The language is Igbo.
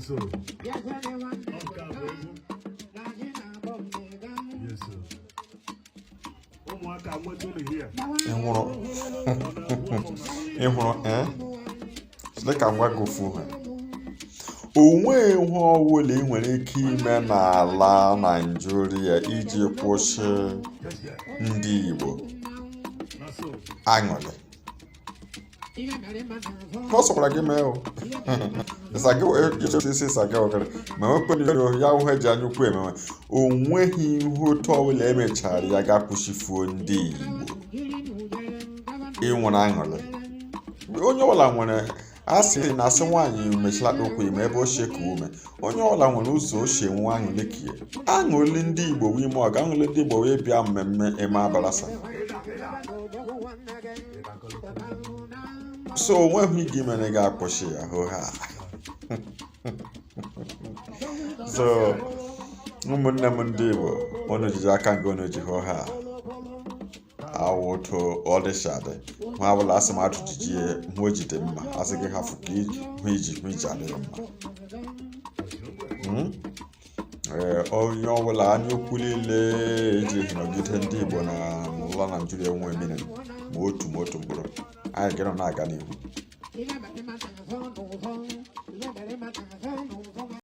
So. Ọ nke a bụ egwu. Yes, sir. Ụmụaka nweta ụlọ here. Ị hụrụ, ị hụrụ, ee, site ka m gwa gị ofu ha, o nweghị ihe ọbụla ị nwere ike ime n'ala Naịjirịa iji kwụsị ndị Igbo Na so. aṅụrị. Ọ sọkwara gị mee o isi ogere ma nwekwe ya hụ eji anya ukwu emewe, o nweghị ihe otu ọbụla emechara ya ga-akwụsịfuo ndị Igbo inwere aṅụrị. Onye ọbụla nwere asị na asị nwaanyị mechilata okwu ime ebe o si eku ume. Onye ọbụla nwere ụzọ o si enwe aṅụrị ka ya. Aṅụrị ndị Igbo wee ime ọga, aṅụrị ndị Igbo wee bịa mmemme eme abalasa. So onweghị gị mere ga-akwụsị ya hụ ha. So ụmụnne m ndị Igbo, unu jiji aka nke unu ji hụ ha awụ otu ọ dịcha adị hụ abụla asị mmadụ jijie hụ o jide mma, asị gị hafụ ka hụ iji hụ iji adịghị mma. Ee, onye ọbụla anya ukwu niile eji nọgide ndị Igbo na ala Naịjirịa enwe mmiri ma otu mkpụrụ anyị ga na-aga n'ihu.